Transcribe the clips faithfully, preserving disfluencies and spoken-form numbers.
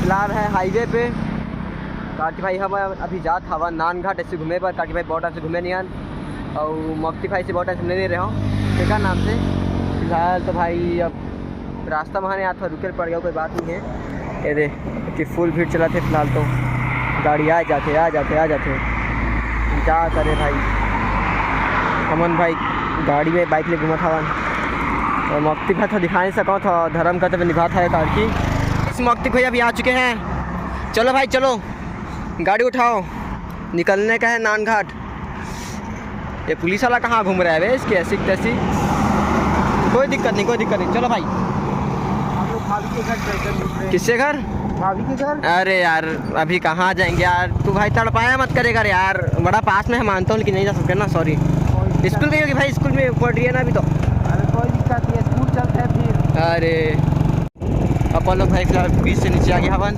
फिलहाल है हाईवे पे। काकी भाई हम अभी जात हवन नानघाट ऐसे घूमे बर। काकी भाई बहुत टाइम से घूमे नहीं हन, और मक्ति भाई से बहुत टाइम से मिले नहीं रहे हो, केकर नाम से। फिलहाल तो भाई अब रास्ता महाने यहाँ थोड़ा रुके पड़ गया, कोई बात नहीं है। ये दे कि फुल भीड़ चला थे फिलहाल तो, गाड़ी आ जाते, आ जाते, आ जाते। क्या करे भाई, हमन भाई गाड़ी में बाइक ले घूमत हवन। और मक्ति भाई तो दिखा नहीं सको, तो धर्म कर्तव्य निभात हवे काकी। इस मक्ति भैया भी आ चुके हैं। चलो भाई चलो, गाड़ी उठाओ, निकलने का है नानघाट। ये पुलिस वाला कहाँ घूम रहा है बे, इसके ऐसी तैसी। कोई दिक्कत नहीं, कोई दिक्कत नहीं, चलो भाई। हम लोग भाभी के घर चलते हैं, दूसरे किसके घर? भाभी के घर। अरे यार, अभी कहाँ जाएंगे यार, तू भाई तड़पाया मत करेगा रे यार, बड़ा पास में है, मानता हूँ, लेकिन नहीं जा सकते ना, सॉरी। कोई दिक्कत स्कूल गई होगी भाई, स्कूल में पढ़ रही है ना अभी तो। अरे कोई दिक्कत नहीं है, स्कूल चलते हैं फिर। अरे अपन लोग भाई फिलहाल ब्रिज से नीचे आ गए हवन।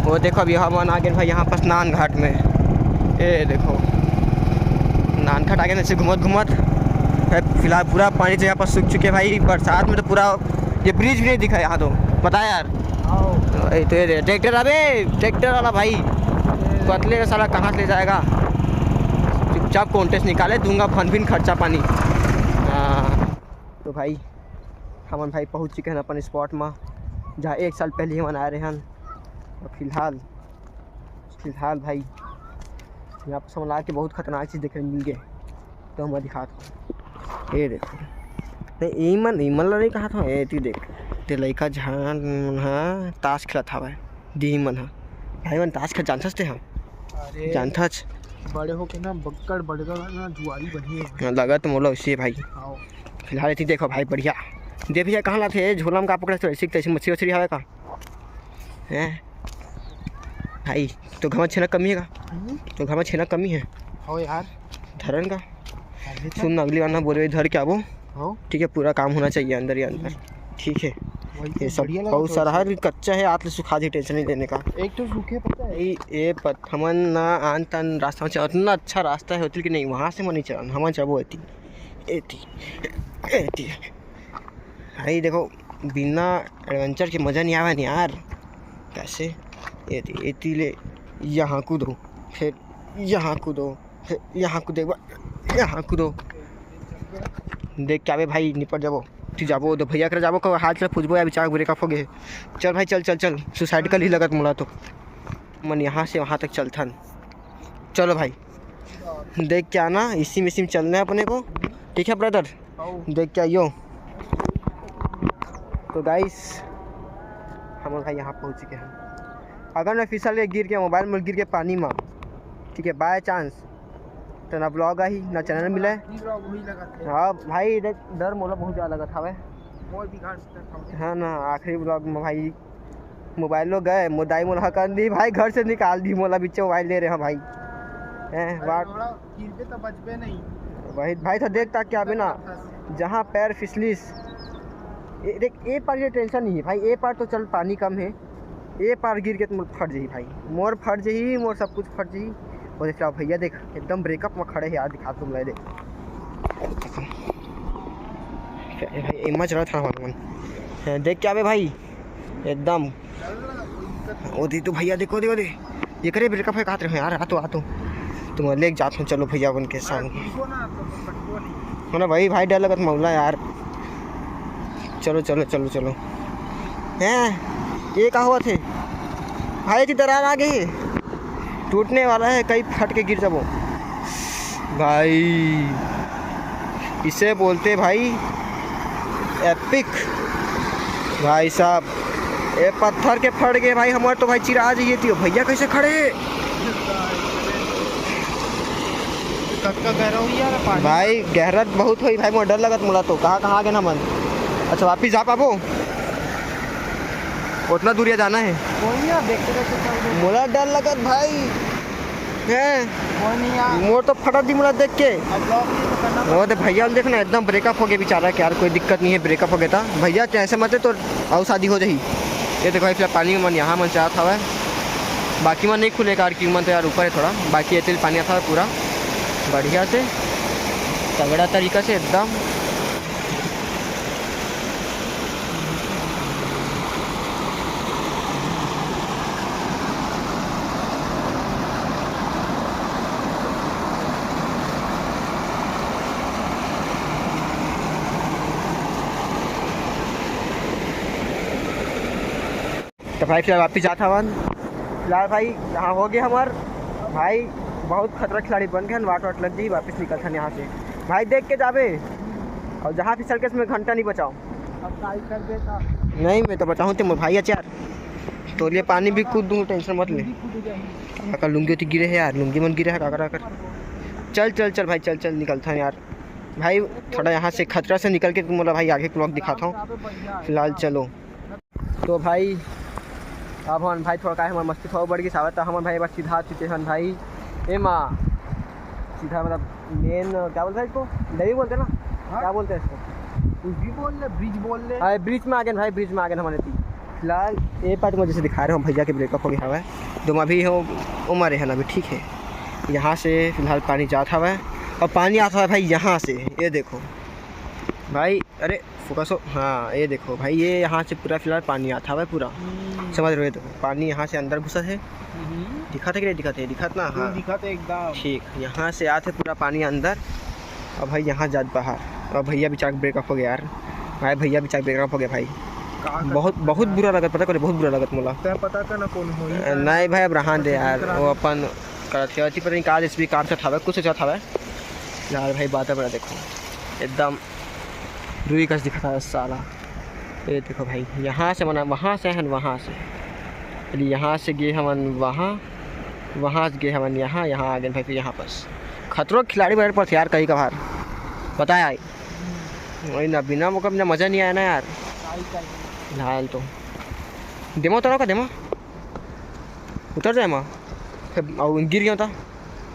वो देखो अभी हमन आ गए भाई यहाँ पास नान घाट में। ये देखो नान घाट आ गए ऐसे घूमत घूमत। भाई फिलहाल पूरा पानी से यहाँ पास सूख चुके हैं भाई, बरसात में तो पूरा ये ब्रिज भी नहीं दिखा यहाँ तो। पता है यार। आओ। ये तो ये ट्रैक्टर, अबे ट्रैक्टर वाला भाई पतले का साला कहाँ से ले जाएगा। चुपचाप कॉन्टेस्ट निकाले, दूंगा फन फिन खर्चा पानी। हाँ। तो भाई हमन भाई पहुँच चुके हैं अपन स्पॉट में, जहाँ एक साल पहले हमन आए रहे हन। और फिलहाल, फिलहाल भाई यहाँ पर हमन आके बहुत खतरनाक चीज़ देखे मिल गए। तो हम दिखात हूँ, ये देखो। नहीं, इमन इमन ला नहीं कहा था, ये तू देख, ते लइका झान मन ह ताश खेलत हवय, दी मन ह। भाई मन ताश खेल जानथस ते हम? अरे जानथस। बड़े होके ना बक्कड़ बड़का ना जुआरी बनिए। हाँ, लगत मोला उसी भाई। आओ। फिलहाल एती देखो भाई, बढ़िया। दे भैया, कहाँ लाथे? झोला में का पकड़े? तो ऐसी तैसी मछली वछली हवे का? हैं? भाई, तो घमा छेना कमी है का? हम्म? तो घमा छेना कमी है? हो यार। धरन का? अभी तो सुन ना, अगली बार ना बोलबे, धर के आबो। हो? ठीक है, पूरा काम होना चाहिए अंदर ही अंदर। ठीक है। वही तो ये सब बढ़िया लगा बहुत थोड़ा सारा सा। हर कच्चा है, हाथ ले सुखा दी, टेंशन नहीं लेने का। एक तो सूखे पता है। ये, ये पत-, हमन ना आन तान रास्ता में चल-, इतना अच्छा रास्ता है होती कि नहीं, वहाँ से मन नहीं चलन, हमन जाबो एती, एती, एती। भाई देखो, बिना एडवेंचर के मज़ा नहीं आवे न यार। कैसे? एती, एती ले यहाँ कूदो, फिर यहाँ कूदो, फिर यहाँ कूदे, एक बार यहाँ कूदो। देख के आबे भाई, निपट जाबो। तू जाबो, दो भैया कर जाबो, को हाथ से पूछबो या बेचारा ब्रेकअप हो गए। चल भाई, चल, चल, चल, सुसाइड कर ही लगत मोला तो। मन यहाँ से वहाँ तक चलथन। चलो भाई, देख के आना, इसी में, इसी में चलना है अपने को, ठीक है ब्रदर? आओ। देख के आइयो। तो गाइस, हम भाई यहाँ पहुँच चुके हैं। अगर मैं फिसल के गिर के, मोबाइल में गिर के पानी में, ठीक है, बाय चांस, तो ना ब्लॉग आही, ना चैनल मिले। आखिरी ब्लॉग वही लगा थे। हाँ भाई, देख, डर मोला बहुत ज़्यादा लगत हवे। मोर भी घर से तक हवे। हाँ ना, आखिरी ब्लॉग में भाई मोबाइलो गए, मोर दाई मोला हकन दी भाई, घर से निकाल दी मोला, बिच्चे मोबाइल दे रहे हैं भाई। हैं, अरे वाट थोड़ा गिरबे तो बचबे नहीं। वही भाई, तो देख तक क्या बे ना, फंस। जहाँ पैर फिसलिस, ए, देख, ए पार ये टेंशन नहीं है भाई, ए पार तो चल पानी कम है, ए पार गिर के तो मोर फट जाही भाई, मोर फट जाही, मोर सब कुछ फट जाही। वो देख, भैया देख, एकदम ब्रेकअप में खड़े हैं यार, दिखा तुम ले देख। ए भाई, एमा चला था हमारे मन। हैं, देख क्या बे भाई, एकदम। ओ दी तो भैया, देखो, देखो, दे। ये करे ब्रेकअप है, कहते रहे यार, आ तो, आ तो। तुम लेके जात हूँ, चलो भैया, अपन के साथ। हो ना भाई, भाई, डर लगत मौला यार। चलो, चलो, चलो, चलो। हैं, ये का हुआ थे? भाई, इतनी दरार आ गई, टूटने वाला है, कहीं फट के गिर जाबो। भाई, इसे बोलते भाई एपिक। भाई साहब, ए पत्थर के फट गए भाई, हमारे तो भाई चिरा जाइए थी। भैया कैसे खड़े? कतका गहरा हुई यार पानी? भाई, गहरा बहुत हुई भाई, मोर डर लगत मोला तो। कहाँ, कहाँ आगे ना मन। अच्छा, वापिस जा पाबो? उतना दूरिया जाना है। कोई नहीं यार, देखते देखते चल दे। मोला डर लगत भाई। हैं? कोई नहीं यार। मोर तो फटा दी मोला देख के। अब ब्लॉग नहीं तो करना वो तो भैया देखना, एकदम ब्रेकअप हो गया बेचारा के यार, कोई दिक्कत नहीं है, ब्रेकअप हो गया था। भैया कैसे मत है तो और शादी हो जाही। ये देखो भाई, फिलहाल पानी में मन यहाँ मन चाहत हवा है, बाकी मन नहीं खुले कार की मन तो यार ऊपर है थोड़ा, बाकी ये तेल पानी आता है पूरा बढ़िया से, तगड़ा तरीका से एकदम। तो भाई, फिलहाल वापिस जात हवन। फिलहाल भाई, यहाँ हो गए हमार भाई, बहुत खतरा खिलाड़ी बन गए हैं, वाट वाट लग गई, वापिस निकलथन यहाँ से। भाई, देख के जाबे, और जहाँ फिसल के इसमें घंटा नहीं बचाओ। अब काई कर देता। नहीं, मैं तो बचाऊँ ते मोर भाई, अच्छा यार, तो लिए पानी भी कूद दूँ, टेंशन मत ले। कूद जाएंगे। काकर लुंगी होती गिरे है यार, लुंगी मन गिरे है, काकर काकर। चल चल चल भाई, चल चल, निकलथन यार। भाई, थोड़ा यहाँ से खतरा से निकल के तुम बोला भाई, आगे ब्लॉग दिखाता हूँ। फिलहाल चलो। तो भाई, अब हमन भाई थोड़ा काहे हमर मस्ती थोड़ा बढ़ गई सावत, तो हमन भाई एक बार सीधा आ चुके हैं भाई। ए माँ, सीधा मतलब मेन क्या बोलते हैं इसको? लेवी बोलते हैं ना? हाँ। क्या बोलते हैं इसको? कुछ भी बोल ले, ब्रिज बोल ले। अरे, ब्रिज में आ गए भाई, ब्रिज में आ गए हमारे तीन। फिलहाल ये पार्ट में जैसे दिखा रहे हो, भैया के ब्रेकअप हो गया है, तुम अभी हो, उम्र है ना अभी, ठीक है। यहाँ से फिलहाल पानी जात हवा है, और पानी आता है भाई यहाँ से, ये देखो भाई। अरे, फोकस हो, हाँ, ये देखो भाई, ये यहाँ से पूरा फिलहाल पानी आता हवा है पूरा। हम्म। समझ रहे हो? ये देखो, पानी यहाँ से अंदर घुसा है। हम्म। दिखत है कि नहीं दिखत है? दिखत ना? हाँ। दिखत है एकदम। ठीक, यहाँ से आते पूरा पानी अंदर। अब भाई, यहाँ जात बाहर। अब भैया बेचारा ब्रेकअप हो गया यार। भाई, भैया बेचारा ब्रेकअप हो गया भाई। का कर बहुत, सकते बहुत हैं? बुरा लगत, पता करे, बहुत बुरा लगत मोला। तै पता कर ना कौन होई अ, का? नहीं भाई, अब रहा दे यार, वो अपन करत के अथी, पता नहीं का एसपी कार से उठावे, कुछ से उठावे। यार भाई, बात बड़ा देखो, एकदम रुई कस दिखता है साला। ये देखो भाई, यहाँ से मना, वहाँ से है, वहाँ से, चलिए, यहाँ से गए हमन वहाँ, वहाँ से गए हमन यहाँ, यहाँ आ गए भाई, फिर यहाँ पास। खतरो खिलाड़ी बैठ पर यार, कहीं कभार बताया है। वही ना, बिना मौका, बिना मज़ा नहीं आया ना यार। फिलहाल तो देमो उतरो का, देमो उतर जाए माँ, फिर गिर गया था।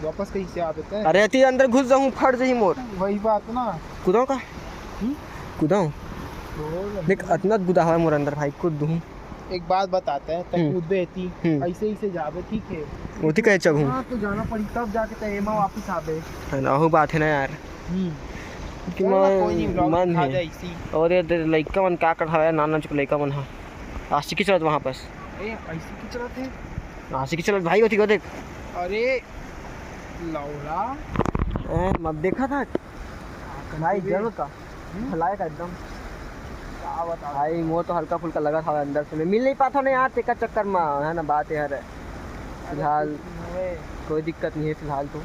वापस कहीं से आ देते हैं। अरे, अति अंदर घुस जाऊँ, फट जाही मोर। वही बात ना। कूदाऊँ का? हम्म? कूदाऊँ? देख, अतना गुदा हवा मोर अंदर भाई, कूद दूँ। एक बात बताते हैं, तक हम्म। कूदबे एती, हम्म। ऐसे ही से जाबे, ठीक है? ओती कहे चघूँ। हाँ, तो जाना पड़ी, तब जाके तय एमा वापस आबे। है ना, वही बात है ना यार। हम्म। कि चल ना, मैं कोई नहीं, vlog मन दिखा है। दे इसी। और ये दे लइका मन का कर हवा, नाना चुक लइका मन हा। आशिकी चलत वहाँ पास। ए, ऐसे की चलत है? आशिकी चलत भाई होती को देख। अरे, लौड़ा। ए, मत देखा था। भाई, जरूर का। हम्म? भलाई का एकदम। का बता? भाई, मोर तो हल्का फुल्का लगा था अंदर से, मैं मिल नहीं पाता ना यार, तेका चक्कर में, है ना, बात ये है। अरे, फिलहाल कुछ नहीं है। कोई दिक्कत नहीं है फिलहाल तो।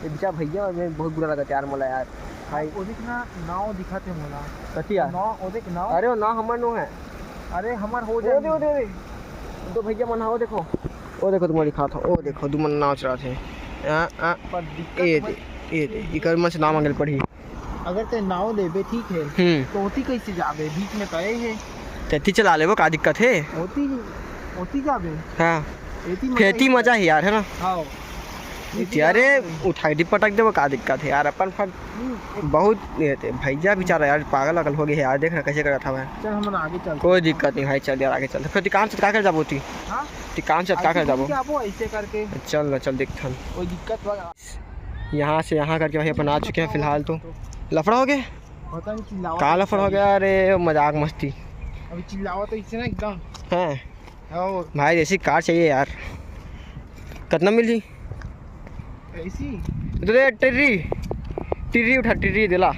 ये बेचारा भैया, मैं बहुत बुरा लगा यार मोला यार। भाई। वो देख ना, नाव दिखाते मोला। कतिया? नाव, वो देख नाव। अरे, वो नाव हमर नो है। अरे, हमर हो ओ जाए। दे, ओ दे, ओ दे। दो भैया मन हा, ओ देखो। ओ देखो, तुम्हारी खात हो। ओ देखो, दू मन नाव चलात हे। आ, आ। पर दिक्कत ए मत दे, ए दे। इकर मन से नाव मांगे ल पड़ही। अगर ते नाव लेबे, ठीक है, हम्म। तो ओती कैसे जाबे? बीच में तय है। तेती चला लेबो, का दिक्कत है? ओती, ओती जाबे। हाँ। एती मजा खेती ही मजा है यार, है ना? हाँ। एती अरे, उठाई दी पटक देबो, का दिक्कत है यार? अपन फट हम्म, एक बहुत ये थे, भैया बेचारा यार, पागल अगल हो गया है यार, देख ना कैसे करत हवे। चल, हम आगे चलते। कोई दिक्कत नहीं भाई, चल यार, आगे चलते। फिर दुकान से का कर जाबो ती? हाँ? दुकान से का कर ऐसे जाबो? नहीं जाबो, ऐसे करके। चल ना, चल देखथन। कोई दिक्कत बा? यहाँ से यहाँ करके भाई अपन आ चुके हैं फिलहाल तो। लफड़ा हो गया? पता नहीं, चिल्लावा का तो लफड़ा हो गया? अरे मजाक मस्ती। अभी चिल्लावा तो इससे ना एकदम। हैं? और भाई, देसी कार चाहिए यार। कितना मिली? ऐसी? तो दे टिर्री, टिर्री उठा, टिर्री दिला।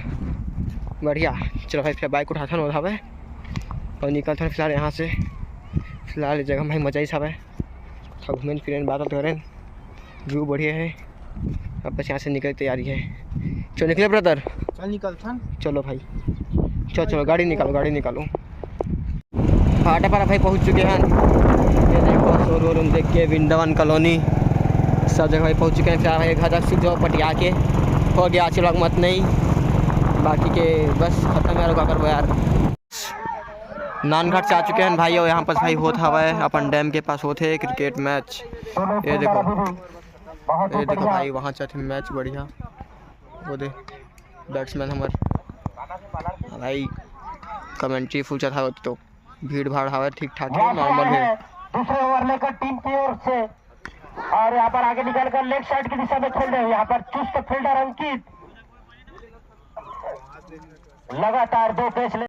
बढ़िया। चलो भाई, फिर बाइक उठाथन, उठावे और निकलथन फिलहाल यहाँ से। फिलहाल ये जगह में भाई मजा ही सब है, थोड़ा घूमें फिरें, बात करें, व्यू बढ़िया है। अब बस यहाँ से निकले तैयारी है। चलो निकले ब्रदर। चल निकलथन। चलो भाई, चलो चलो, गाड़ी निकालो, गाड़ी निकालो। फाटा पारा भाई पहुँच चुके हैं। ये देखो, शोरूम देख के वृंदावन कॉलोनी सब जगह भाई पहुँच चुके हैं। फिलहाल भाई घर तक सीधे पटिया के हो गया, आज vlog मत नहीं, बाकी के बस खत्म यार, का करबो यार। नानघाट से आ चुके हैं भाई, और यहाँ पास भाई होत हवा है, अपन डैम के पास होत है क्रिकेट मैच। ये देखो, ये देखो भाई, वहाँ चलते मैच बढ़िया। वो दे बैट्समैन हमर भाई, कमेंट्री फुल चढ़ावत तो भीड़ भाड़ हवा ठीक ठाक है, नॉर्मल है। दूसरे ओवर लेकर टीम की ओर से, और यहाँ पर आगे निकलकर लेग साइड की दिशा में खेल रहे हैं यहाँ पर चुस्त फील्डर अंकित। लगातार दो कैच ले